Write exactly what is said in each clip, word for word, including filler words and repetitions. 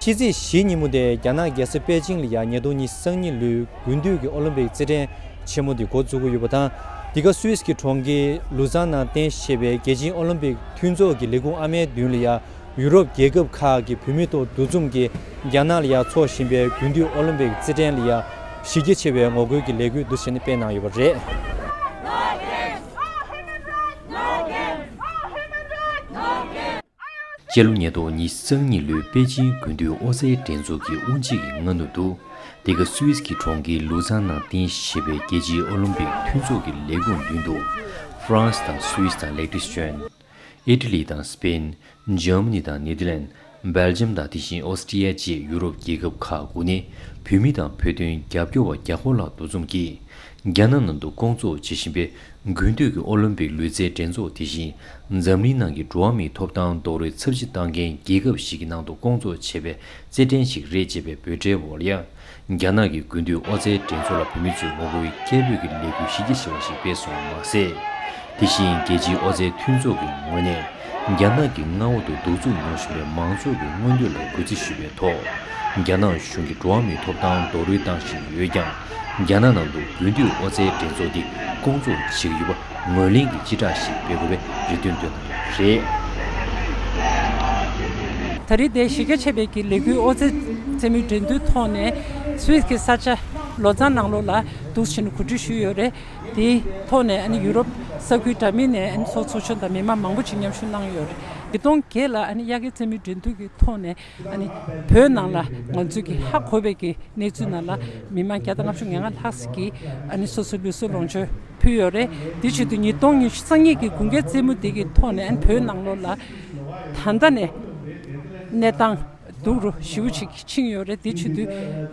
ཕྱི་ཚེས་བཞི་ཉིན་མོ་དེ་རྒྱ་ནག་རྒྱལ་ས་པེ་ཅིང་ལ་ཡ་ཉིས་སྟོང་ཉི་ཤུ་རྩ་གཉིས་ལོའི་དགུན་དུས་ཀྱི་ཨོ་ལིམ་པིག་རྩེད་འགྲན་ཆེན་མོ་དེ་འགོ་འཛུགས་ཀྱི་ཡོད་པ་དང་། འདི་ག་སུད་སི་གི་གྲོང་ཁྱེར་ལུ་ཛན་ནང་རྟེན་གཞི་བྱས་པའི་རྒྱལ་སྤྱིའི་ཨོ་ལིམ་པིག་མཐུན་ཚོགས་ཀྱི་ལས་ཁུངས་ཨ་མའི་མདུན་ལ་ཡ། ཡུ་རོབ་རྒྱལ་ཁབ་ཁག་གི་བུད་མེད་ཐོག་འདུ་འཛོམས་ཀྱིས་རྒྱ་ནག་ལ་ཡ་འཚོགས་བཞིན་པའི་དགུན་དུས་ཨོ་ལིམ་པིག་རྩེད་འགྲན་ལ་ཡ་གཞི་རྒྱ་ཆེ་བའི་ངོ་རྒོལ་གྱི་ལས་འགུལ་འདུ་བྱས་ནས་སྤེལ་གནང་ཡོད་པ་རེད། སྤྱི་ལོ་ཉིས་སྟོང་ཉི་ཤུ་རྩ་གཉིས་ལོའི་པེ་ཅིང་དགུན་དུས་ཨོ་རྩལ་འགྲན་ཚོགས་ཀྱི་དབུ་འབྱེད་ཀྱི་སྔ་ནུབ་ཏུ། འདི་ག་སུད་སི་གི་གྲོང་ཁྱེར་ལུ་ཛན་ནང་རྟེན་གཞི་བྱས་པའི་རྒྱལ་སྤྱིའི་ཨོ་ལིམ་པིག་མཐུན་ཚོགས་ཀྱི་ལས་ཁུངས་མདུན་དུ། ཧྥ་རན་སི་དང་སུད་སི་དང་ལེག་ཏི་སི་ཊན། ཨི་ཊ་ལི་དང་སི་པེན། འཇར་མ་ནི་དང་ནེ་དར་ལན། སྦེལ་ཇམ་དང་དེ་བཞིན་ཨོ་སི་ཀྲི་ཡ་བཅས་ཡུ་རོབ་རྒྱལ་ཁབ་ཁག་དགུ་ནས་བུད་མེད་དང་བོད་དོན་རྒྱབ་སྐྱོར་བ་བརྒྱ་སྐོར་ལྷག་འདུ་འཛོམས་ཀྱིས། རྒྱ་ནག་ནང་དུ་སྐོང་ཚོགས་བྱེད་བཞིན་པའི་དགུན་དུས་ཀྱི་ཨོ་ལིམ་པིག་ལུས་རྩལ་འགྲན་ཚོགས་དེ་བཞིན་འཛམ་གླིང་ནང་གི་འགྲོ་བ་མིའི་ཐོབ་ཐང་རྡོག་རོལ་ཚབས་ཆེ་བཏང་མཁན་རྒྱལ་ཁབ་ཞིག་གི་ནང་དུ་སྐོང་ཚོགས་བྱས་པའི་རྩེད་འགྲན་ཞིག་རེད་ཅེས་པའི་འབོད་སྒྲའི་འོག་ལ་ཡང་། རྒྱ་ནག་གི་དགུན་དུས་ཨོ་རྩལ་འགྲན་ཚོགས་ལ་བོད་མི་ཚོས་ངོ་རྒོལ་སྐད་འབོད་ཀྱི་ལས་འགུལ་གཞི་རྒྱ་ཆེ་བ་ཞིག་སྤེལ་སོང་བ་མ་ཟད། དེ་བཞིན་རྒྱལ་སྤྱིའི་ཨོ་རྩལ་མཐུན་ཚོགས་ཀྱི་ངོས་ནས་རྒྱ་ནག་གི་མངའ་འོག་ཏུ་གདུག་རྩུབ་མྱོང་བཞིན་པའི་མང་ཚོགས་ཀྱི་མངོན་འདོད་ལ་གུས་བརྩི་ཞུ་བའི་ཐོག་རྒྱ་ནག་གཞུང་གིས་འགྲོ་བ་མིའི་ཐོབ་ཐང་རྡོག་རོལ་བཏང་བཞིན་ཡོད་ཀྱང་། རྒྱ་ནག་ནང་དུ་དགུན་དུས་ཨོ་རྩལ་འགྲན་ཚོགས་འདི་སྐོང་ཚོགས་བྱེད་ཀྱི་ཡོད་པ། ངོས་ལེན་གྱི་སྤྱི་བསྒྲགས་ཤིག་སྤེལ་དགོས་པའི་རེ་འདུན་བཏོན་གནང་ཡོད་པ་རེད། ད་རེས་དེ་གཞི་རྒྱ་ཆེ་བའི་གི་ལས་འགུལ་ཨོ་རྩལ་རྩེད་མོའི་འགྲན་བསྡུར་ཐོག་ནས་སུད་སི་གི་ས་ཆ་ལོ་ཙཱ་ནང་ལོགས་ལ་འདུག་བྱས་ནས་གོ་སྒྲིག་ཞུས་ཡོད་རེད། དེའི་ཐོག་ནས་ཨ་ནི་ཡུ་རོབ་ས་ཁུལ་འདྲ་མིན་ནས་ཨ་ནི་ཚོགས་ཚོགས་ཆུང་དང་མི་མང་མང་པོ་ཅིག་མཉམ་ཞུགས་གནང་ཡོད་རེད། ཉིས་སྟོང་བརྒྱད་ལ་ཨ་ནི་དབྱར་ཁའི་རྩེད་མོའི་འགྲན་བསྡུར་གྱི་ཐོག་ནས། ཨ་ནི་བོད་ནང་ལ་ང་ཚོས་ཀྱི་ཧ་གོ་བའི་གི་གནས་ཚུལ་ནང་ལ་མི་མང་བརྒྱ་དང་ལྔ་བཅུ་ང་ལྔ་ལྷག་ཅིག་གིས་ཨ་ནི་སོ་སོའི་ལུས་སྲོག་ལོངས་སྤྱོད་ཕུལ་ཡོད་རེད། དེ་བྱེད་དུས་ཉིས་སྟོང་ཉི་ཤུ་རྩ་གཉིས་ཀྱི་དགུན་ཁའི་རྩེད་མོ་དེ་གི་ཐོག་ནས་ཨ་ནི་བོད་ནང་ལོགས་ལ་ད་ལྟ་ནས་གནས་སྟངས་སྡུག་རུ་ཞེ་པོ་ཅིག་ཕྱིན་ཡོད་རེད། དེ་བྱེད་དུས་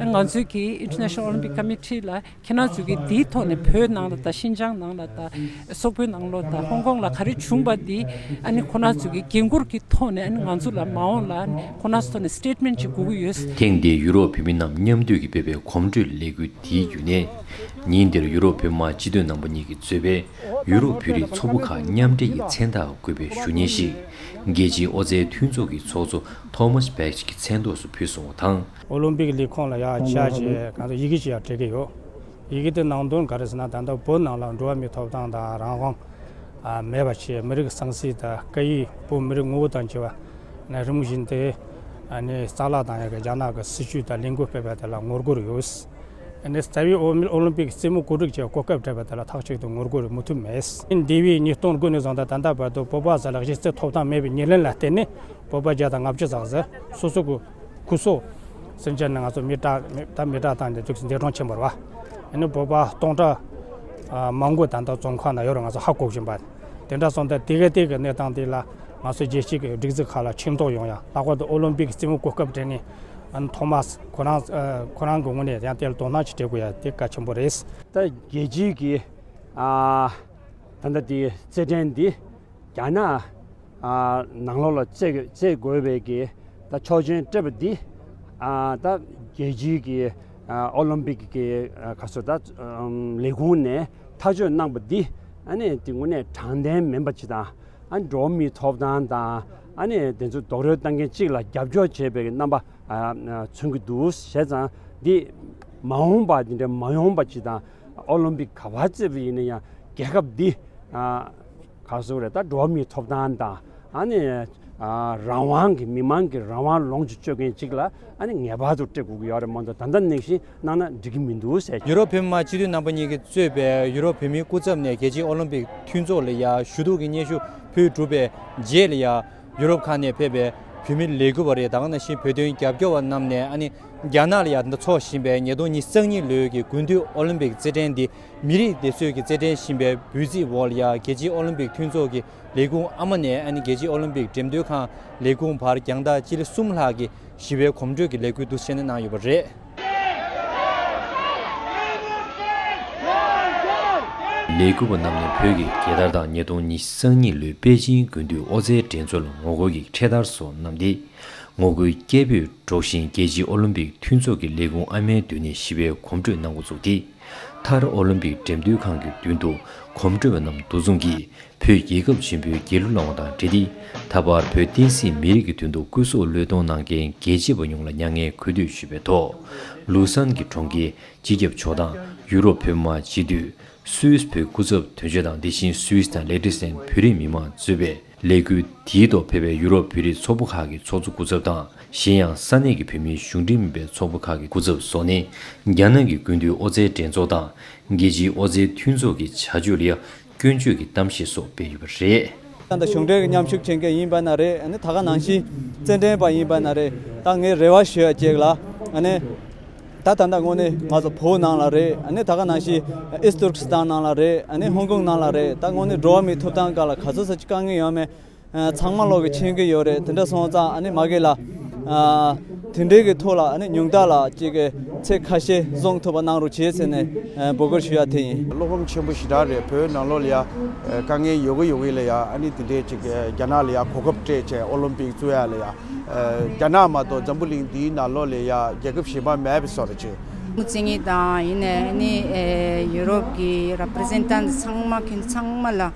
ང་ཚོས་ཀྱི་International Olympic Committee་ལ། ཁྱེད་རང་ཚོས་ཀྱི་དེའི་ཐོག་ནས་བོད་ནང་ལ་དང་ཤིན་ཅང་ནང་ལ་དང་སོག་པོའི་ནང་ལོགས་དང་ཧོང་ཀོང་ལ་ག་རེ་བྱུང་པ་འདི་ཨ་ནི་ཁོ་རང་ཚོས་ཀྱི་འགན་འཁུར་གྱི་ཐོག་ནས་ཨ་ནི་ང་ཚོ་ལ་མ་འོངས་ལ་ཨ་ནི་ཁོ་རང་ཚོའི་ཐོག་ནས་སི་ཊེཊ་མེན་ཊི་ཅིག་དགོས་ཀྱི་ཡོད། ཐེངས་འདིའི་ཡུ་རོབ་བོད་མི་རྣམས་མཉམ་འདུས་ཀྱིས་སྤེལ་བའི་གོམ་བགྲོད་ལས་འགུལ་འདིའི་བརྒྱུད་ནས། ཉིན་འདིར་ཡུ་རོབ་བོད་མི་མང་སྤྱི་འཐུས་རྣམ་པ་གཉིས་ཀྱིས་གཙོས་པའི་ཡུ་རོབ་བོད་རིགས་ཚོགས་པ་ཁག་མཉམ་འབྲེལ་གྱི་མཚན་རྟགས་འགོད་པའི་ཞུ་སྙན་ཞིག་རྒྱལ་སྤྱིའི་ཨོ་རྩལ་མཐུན་ཚོགས་ཀྱི་ཚོགས་གཙོ་ཐོ་མཱས་བྷེག་གི་མཚན་ཐོག་སུ་ཕུལ་སོང་བ་དང་། ཨོ་ལིམ་པིག་ལས་ཁུངས་ལ་ཡང་བཅར་བྱས་ང་ཚོ་ཡི་གེ་ཅིག་ཡང་སྤྲད་ཀྱི་ཡོད། ཡི་གེ་དེ་ནང་དོན་ག་རེ་ཟེར་ན། ད་ལྟ་བོད་ནང་ལ་འགྲོ་བ་མིའི་ཐོབ་ཐང་དང་རང་དབང་ཨ་མེད་པ་བྱས། མི་རིགས་ཟང་ཟིང་དང་སྐད་ཡིག་བོད་མི་རིགས་ངོ་བོ་དང་བཅས་པ་ནས་རིམ་བཞིན་དེ་ཨ་ནི་རྩ་བརླག་བཏང་ཡག་གི་རྒྱ་ནག་གི་སྲིད་བྱུས་དང་ལས་འགུལ་སྤེལ་བ་དེ་ལ་ངོ་རྒོལ་ཡོད། ཨ་ནི་རྩ་བའི་ཨོ་ཨོ་ལིམ་པིག་རྩེད་མོ་གོ་སྒྲིག་བྱས་གོ་སྐབས་སྤྲད་པ་དེ་ལ་ཐག་གཅོད་དུ་ངོ་རྒོལ་མུ་མཐུད་མེད། འདས་པའི་ཉིས་སྟོང་དགུ་ནས་བཟུང་སྟེ་ད་ལྟ་བར་དུ་བོད་པ་ཟེར་ལ་གཞི་རྩའི་ཐོབ་ཐང་མེད་པའི་ཉེར་ལེན་ལ་བརྟེན་ནས་བོད་པ་བརྒྱ་དང་ལྔ་བཅུ་ཙམ་ཟེར་སོ་སོ་གི་སྐུ་སྲོག་སེམས་ཅན་ནི་ང་ཚོ་མི་དྲག་མི་ད་མི་དྲག་བཏང་ནས་འདུག་འདས་གྲོངས་ཕྱིན་པ་རེད་བ། ཨ་ནི་བོད་པ་སྟོང་ཕྲག་ཨ་མང་པོ་ད་ལྟ་བཙོན་ཁང་ནང་ཡོད་རེད། ང་ཚོ་ཧ་གོ་བཞིན་པ། དེ་འདྲ་སོང་ཙང་དེ་ག་དེ་གི་གནས་སྟངས་དེ་ལ་ང་ཚོ་རྒྱལ་སྤྱི་གི་སྒྲིག་འཛུགས་ཁག་ལ་ཕྱིར་ལྡོག་ཡོང་ཡ། ལྷག་པར་དུ་ཨོ་ལིམ་པིག་རྩེད་མོ་གོ་སྐབས་སྤྲད་ནས་ཨ་ནི་ཐོ་མཱས་ཁོ་རང་ཨ་ཁོ་རང་གི་ངོས་ནས་ཡང་དེ་ལ་དོ་སྣང་ཅིག་སྤྲད་དགོས་ཡ་དེ་གལ་ཆེན་པོ་རེད། ད་རྒྱལ་སྤྱིའི་གི་ཨ་ད་ལྟ་དེ་རྩེད་འགྲན་འདི་རྒྱ་ནག་ཨ་ནང་ལོགས་ལ་རྩེད་རྩེད་དགོས་པའི་གི་ད་ཆོག་མཆན་སྤྲད་པ་འདི་ཨ་ད་རྒྱལ་སྤྱིའི་གི་ཨ་ཨོ་ལིམ་པིག་གི་ཨ་ག་ཚོད་ད་ཨམ་ལས་ཁུངས་ནས་ཐག་གཅོད་གནང་པ་འདི་ཨ་ནི་དེ་དངོས་གནས་དྲང་བདེན་མིན་པ་ཅིག་དང་། ཨ་ནི་འགྲོ་བ་མིའི་ཐོབ་ཐང་དང་ཨ་ནི་དེ་ཚོ་རྡོག་རོལ་བཏང་མཁན་གཅིག་ལ་རྒྱབ་སྐྱོར་བྱེད་པའི་རྣམ་པ་ཨ་མཚོན་གྱི་འདུག། བྱས་ཙང་འདི་མ་འོངས་པ་འདི་འདྲ་མ་ཡོང་པ་ཅིག་དང་། ཨོ་ལིམ་པིག་ག་པར་རྩེད་པ་ཡིན་ན་ཡང་རྒྱལ་ཁབ་འདི་ཨ་ག་ཟེར་རེད། ད་འགྲོ་བ་མིའི་ཐོབ་ཐང་དང་ཨ་ནི་ཨ་རང་དབང་གི་མི་མང་གི་རང་དབང་ལོངས་སུ་སྤྱོད་མཁན་གཅིག་ལ་ཨ་ནི་ངེས་པར་དུ་སྤྲད་དགོས་ཀྱི་ཡོད་རེད་མ་གཏོགས་ད་ལྟ་ནང་བཞིན་གནང་ན་འགྲིག་གི་མི་འདུག་ཟེར། ཡུ་རོབ་བོད་མི་མང་སྤྱི་འཐུས་རྣམ་པ་གཉིས་ཀྱིས་གཙོས་པའི་ཡུ་རོབ་བོད་མིའི་སྐུ་ཚབ་ནས་རྒྱལ་སྤྱིའི་ཨོ་ལིམ་པིག་མཐུན་ཚོགས་ལ་ཡ་ཞུ་གཏུག་གི་སྙན་ཞུ་ཕུལ་གྲུབ་པའི་རྗེས་ལ་ཡ། ཡུ་རོབ་ཁག་ནས་ཕེབས་པའི་བོད་མི་ལས་འགུལ་བ་རེད། ད་ག་ནང་བཞིན་བོད་དོན་རྒྱབ་སྐྱོར་བ་རྣམས་ནས་ཨ་ནི་རྒྱ་ནག་ལ་ཡ་ད་ལྟ་འཚོགས་བཞིན་པའི་ཉིས་སྟོང་ཉི་ཤུ་རྩ་གཉིས་ལོའི་གི་དགུན་དུས་ཨོ་ལིམ་པིག་རྩེད་འགྲན་འདི་མི་རིགས་སྡེ་གསོད་ཀྱི་རྩེད་འགྲན་ཞེས་པའི་འབོད་ཚིག་འོག་ལ་ཡ་རྒྱལ་སྤྱིའི་ཨོ་ལིམ་པིག་མཐུན་ཚོགས་ཀྱི་ལས་ཁུངས་ཨ་མ་ནས་ཨ་ནི་རྒྱལ་སྤྱིའི་ཨོ་ལིམ་པིག་འགྲེམས་སྟོན་ཁང་ལས་ཁུངས་བར་རྒྱང་ཐག་སྤྱི་ལེ་གསུམ་ལྷག་གི་ཞི་བའི་གོམ་བགྲོད་ཀྱི་ལས་འགུལ་འདུ་བྱས་ནས་གནང་ཡོད་པ་རེད། ལས་འགུལ་བ་རྣམས་ནས་བོད་ཀྱི་རྒྱལ་དར་དང་ཉིས་སྟོང་ཉི་ཤུ་རྩ་གཉིས་ལོའི་པེ་ཅིང་དགུན་དུས་ཨོ་རྩལ་འགྲན་ཚོགས་ལ་ངོ་རྒོལ་གྱི་འཕྲེད་དར་སོགས་བསྣམས་ཏེ། ངོ་རྒོལ་སྐད་འབོད་སྒྲོག་བཞིན་རྒྱལ་སྤྱིའི་ཨོ་ལིམ་པིག་མཐུན་ཚོགས་ཀྱི་ལས་ཁུངས་ཨ་མའི་མདུན་ནས་ཞི་བའི་གོམ་བགྲོད་གནང་འགོ་བཙུགས་ཏེ། མཐར་ཨོ་ལིམ་པིག་འགྲེམས་སྟོན་ཁང་གི་མདུན་དུ་གོམ་བགྲོད་པ་རྣམས་འདུ་འཛོམས་ཀྱིས་བོད་རྒྱལ་ཁབ་ཆེན་པོའི་རྒྱལ་གླུ་བླངས་པ་དང་འབྲེལ་ཏེ། ད་བར་བོད་བསྟན་སྲིད་མི་རིགས་ཀྱི་དོན་དུ་སྐུ་སྲོག་བློས་གཏོང་གནང་མཁན་རྒྱལ་གཅེས་པ་ཡོངས་ལ་མྱ་ངན་གུས་འདུད་ཞུས་པའི་ཐོག་ལུ་སན་གྱི་གྲོང་ཁྱེར་སྤྱི་ཁྱབ་ཕྱོགས་དང་ཡུ་རོབ་བོད་མི་མང་སྤྱི་འཐུས། སུད་སི་བོད་སྐུ་ཚབ་དོན་གཅོད་དང་། དེ་བཞིན་སུད་སི་དང་ལེག་ཏེ་སན་བོད་རིགས་མི་མང་གཙོས་པའི་ལས་འགུལ་དེའི་ཐོག་ཕེབས་པའི་ཡུ་རོབ་བོད་རིགས་ཚོགས་པ་ཁག་གི་ཚོགས་གཙོ་སྐུ་ཚབ་དང་། གཞན་ཡང་ས་གནས་ཀྱི་བོད་མིའི་གཞུང་འབྲེལ་མིན་པའི་ཚོགས་པ་ཁག་གི་སྐུ་ཚབ་སོགས་ནས། རྒྱ་ནག་གི་སྐུ་མདུན་ཨོ་རྩལ་འགྲན་ཚོགས་དང་། རྒྱལ་སྤྱིའི་ཨོ་རྩལ་མཐུན་ཚོགས་ཀྱི་བྱ་སྤྱོད་ལ་ཡང་སྐྱོན་བརྗོད་ཀྱི་གཏམ་བཤད་སོགས་སྤེལ་ཡོད་པ་རེད། ད་ལྟ་གཞུང་འབྲེལ་གྱི་མཉམ་ཞུགས་བྱེད་མཁན་ཡིན་པ་ན་རེད། ཨ་ནི་ད་ག་ནང་བཞིན་རྩེད་འགྲན་པ་ཡིན་པ་ན་རེད། ད་ངས་རེ་བ་ཞུ་ཡ་གཅིག་ལ། ཨ་ནི་ད་ད་ལྟ་དངོས་གནས་ང་ཚོ་བོད་ནང་ལ་རེད། ཨ་ནི་ད་ག་ནང་བཞིན་ཨིསྟ་ཏུར་ཀི་སི་ཐན་ནང་ལ་རེད། ཨ་ནི་ཧོང་ཀོང་ནང་ལ་རེད། ད་དངོས་གནས་འགྲོ་བ་མིའི་ཐོབ་ཐང་སྒང་ལ་ག་ཚོད་ཙམ་ཅིག་དཀའ་ངལ་ཡོད་མེད། ཨ། ཚང་མ་ལོག་གི་མཁྱེན་གྱི་ཡོད་རེད། དེ་འདྲ་སོང་ཙང་ཨ་ནི་མ་གི་ལ། ཨ། དེ་འདྲའི་གི་ཐོག་ལ་ཨ་ནི་ཉུང་མཐའ་ལ་ཅིག་གི་ཚད་ཁ་ཤས་བཟུང་ཐུབ་པ་གནང་རོགས་བྱེད་ཟེར་ནས། ཨ། འབོད་སྐུལ་ཞུ་ཡ་དེ་ཡིན། བློ་ཕམ་ཆེན་པོ་ཞེ་དྲག་རེད། བོད་ནང་ལོགས་ལ་ཡ། ཨ། དཀའ་ངལ་ཡོད་གི་ཡོད་གི་ལ་ཡ། ཨ་ནི་དེ་འདྲའི་ཅིག་རྒྱ་ནག་ལ་ཡ་གོ་སྐབས་སྤྲད་བྱས་ཨོ་ལིམ་པིག་བཙུགས་ཡ་ལ་ཡ། ཨ། རྒྱ་ནག་མ་གཏོགས་འཛམ་བུ་གླིང་འདིའི་ནང་ལོགས་ལ་ཡ་རྒྱལ་ཁབ་གཞན་པ་མེད་པའི་བཟོ་འདྲ་ཅིག་མུ་ཙེ་ཉི་དང་ཡིན་ནའི་ཨ་ནི། ཨ། ཡུ་རོབ་ཀྱི་རེ་པི་རི་ཛེན་ཊན་ཚང་མ་ཁྱོད་ཚང་མ་ལ། ཨ།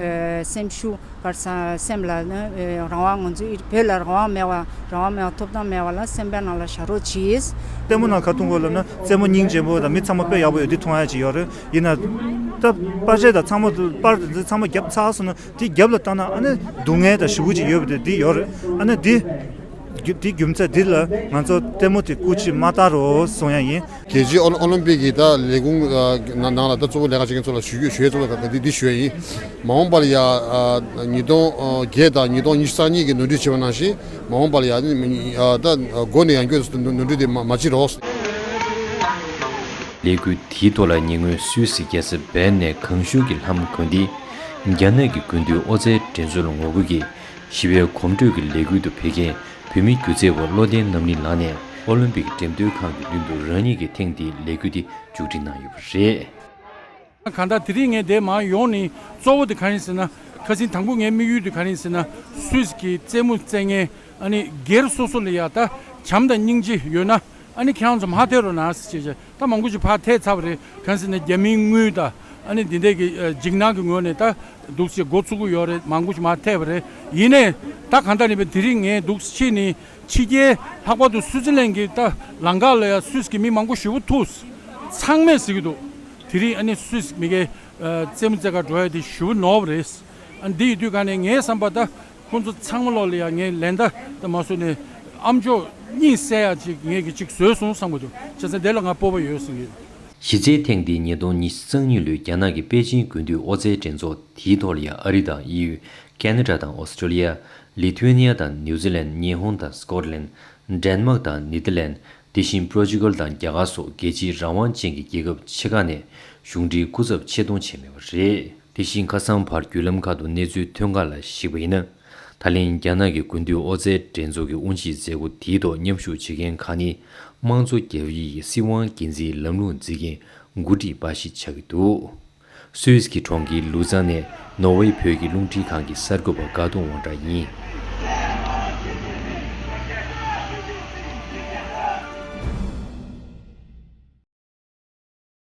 ཨ། སེམས་ཤུགས་ག་རེ་ཟ། སེམས་ལ་ནི། ཨ། རང་དབང་། ང་ཚོའི་བོད་ལ་རང་དབང་མེད་པ། རང་དབང་མེད་པ། ཐོབ་ཐང་མེད་པ་ལ་སེམས་པའི་ནང་ལ་བཞག་རོགས་གྱིས། ལྟད་མོ་ནང་ག་མཐོང་གོ་ལབ་ན་རྩེད་མོ་སྙིང་རྗེ་པོ་དང་མི་ཚང་མ་དཔེ་ཡག་པོ་ཡོད། འདི་མཐོང་ཡ་ཅིག་ཡོད་རེད། ཡིན་ན་ད་པར་ཆས་དང་ཚང་མ་པར་དེ་ཚོ་ཚང་མ་བརྒྱབ་ཚར་སོང་ན། དེ་རྒྱབ་ལ་བལྟས་ན་ཨ་ནི་སྡུག་བསྔལ་དང་ཞེ་པོ་ཅིག་ཡོད་པ་དེ་འདི་ཡོད་རེད། ཨ་ནི་འདི། རྒྱུ། དེ་རྒྱུ་མཚན་འདི་ལ་ང་ཚོ་ལྟད་མོ་དེ་སྐུ་མཁྱེན་མ་ལྟ་རོགས་གསུང་ཡ་ཡིན། རྒྱལ་སྤྱིའི་ཨོ་ཨོ་ལིམ་པིག་གི་ད་ལས་ཁུངས་ནང་ལ་ད་གཙོ་བོ་ལས་ཀ་བྱེད་མཁན་ཚོ་ལ་ཞུ་རྒྱུ། ཞུ་ཡས་གཙོ་བོ་ད་འདི་འདི་ཞུ་ཡ་ཡིན། མ་འོངས་པ་ལ་ཡ་ཉིས་སྟོང་བརྒྱད་དང་ཉིས་སྟོང་ཉི་ཤུ་རྩ་གཉིས་ཀྱི་ནོར་འཁྲུལ་བྱས་པ་ནང་བཞིན། མ་འོངས་པ་ལ་ཡ་ད་མགོ་ནས་ཡང་བསྐྱར་ནོར་འཁྲུལ་དེ་མ་མ་བྱེད་རོགས། ལས་འགུལ་དེའི་ཐོག་ལ་ཉེ་སྔོན་སུད་སི་རྒྱལ་ས་བེར་ནས་གང་ཤུལ་གྱི་ལྷམ་གོན་ཏེ། རྒྱ་ནག་གི་སྐུ་མདུན་ཨོ་རྩལ་འགྲན་ཚོགས་ལ་ངོ་རྒོལ་གྱིས་ཞི་བའི་གོམ་བགྲོད་ཀྱི་ལས་འགུལ་དུ་ཕེབས་མཁན་བོད་མི་སྒྱུ་རྩལ་བ་བློ་བརྟན་རྣམ་གླིང་ལགས་ནས་ཨོ་ལིམ་པིག་འགྲེམས་སྟོན་ཁང་གི་མདུན་དུ་རང་ཉིད་ཀྱིས་ཐེངས་འདིའི་ལས་འགུལ་འདི་མཇུག་སྒྲིལ་གནང་ཡོད་པ་རེད། གང་ལྟར་དེ་རིང་ངས་འདིར་མར་ཡོང་ནས་གཙོ་བོ་དེ་གང་ཡིན་ཟེར་ན། ཁ་སང་དང་པོ་ངའི་དམིགས་ཡུལ་དེ་གང་ཡིན་ཟེར་ན། སུད་སི་གི་རྩེད་མོ་རྩེད་མཁན་ཨ་ནི་སྒེར་སོ་སོ་ལ་ཡ་ད་བྱམས་དང་སྙིང་རྗེ་ཡོད་ན། ཨ་ནི་ཁྱེད་རང་ཚོ་མར་ཕེབས་རོགས་གནང་ཟེར་བྱས། ད་མང་པོ་ཞིག་ཕར་ཐེབས་ཚར་བ་རེད། གང་ཟེར་ན་རྒྱ་མིའི་དངུལ་དང་ཨ་ནི་འདི་འདྲ་གི་འཇིགས་སྣང་གི་ངོས་ནས་ད་འདུག་སེ་འགོ་བཙུགས་ཀྱི་ཡོད་རེད། མང་པོ་ཞིག་མར་ཐེབས་པ་རེད། ཡིན་ནའི་ད་གང་ལྟར་ཡིན་པའི་དེ་རིང་ངས་འདུག་སེ་ཕྱིན་ནས། ཕྱི་རྒྱལ་ལྷག་པར་དུ་སུའུ་ཙི་ལན་གྱི་ད་ལམ་ཁ་ལ་ཡ་སུད་སི་གི་མི་མང་པོ་ཞེ་པོ་ཐུག་ཚང་མས་ཟེར་གྱི་འདུག་དེ་རིང་ཨ་ནི་སུད་སི་མི་སྒེར་རྩེད་མོ་རྩེ་གར་འགྲོ་ཡ་དེ་ཞེ་པོ་ནོར་བ་རེད། ཨ་ནི་འདི་ཡིན་དུས་ག་ནས་ངའི་བསམ་པ་ད། ཁོང་ཚོ་ཚང་མ་ལོག་ལ་ཡ་ངས་ལན་བརྡ་ད་མ་བཟོས་ནས་ཨ་མཆོག་གཉིད་སད་ཡ་ཅིག་ངས་ཀྱི་ཅིག་བཟོས་སོང་བསམ་གྱི་འདུག་བྱས་ཙང་དེ་ལ་ང་སྤོབས་པ་ཡོད་བསམ་གྱི་ཡོད། གཞི་རྩའི་ཐེངས་འདིའི་ཉིས་སྟོང་ཉི་ཤུ་རྩ་གཉིས་ལོའི་རྒྱ་ནག་གི་པེ་ཅིང་དགུན་དུས་ཨོ་རྩལ་འགྲན་ཚོགས་དེའི་ཐོག་ལ་ཡ་ཨ་རི་དང་ཨི་ཡུ། ཁེ་ན་ཌ་དང་ཨོ་སི་ཀྲོ་ལི་ཡ། ལི་ཐུ་ཝེ་ནི་ཡ་དང་ནིའུ་ཛི་ལན། ཉི་ཧོང་དང་སི་ཀོ་ཊ་ལན། ཌེན་མག་དང་ནེ་ཐར་ལན། དེ་བཞིན་པོར་ཅུ་གལ་དང་རྒྱ་གར་སོགས་རྒྱལ་སྤྱིའི་རང་དབང་ཅན་གྱི་རྒྱལ་ཁབ་ཆེ་ཁག་ནས་གཞུང་འབྲེལ་སྐུ་ཚབ་ཆེད་གཏོང་བྱས་མེད་པ་རེད། དེ་བཞིན་ཁ་སང་བར་བརྒྱུད་ལམ་ཁག་ཏུ་གནས་ཚུལ་ཐོན་ཁག་ལ་གཞིགས་པ་ཡིན་ན། ད་ལན་རྒྱ་ནག་གི་དགུན་དུས་ཨོ་རྩལ་འགྲན་ཚོགས་ཀྱི་དབུ་འབྱེད་མཛད་སྒོ་དེའི་ཐོག་མཉམ་ཞུགས་བྱེད་མཁན་ཁག་ནི། དམངས་གཙོ་རྒྱ་བོད་ཀྱི་སྲིད་དབང་སྒེར་འཛིན་ལམ་ལུགས་འཛིན་མཁན་འགོ་ཁྲིད་འབའ་ཞིག་ཆགས་ཀྱི་འདུག་སུད་སི་གི་གྲོང་ཁྱེར་ལུ་ཛན་ནས་ནོར་ཝེ་བོད་ཀྱི་རླུང་འཕྲིན་ཁང་གི་གསར་འགོད་པ་དགའ་གདོང་དབང་གྲགས་ཡིན།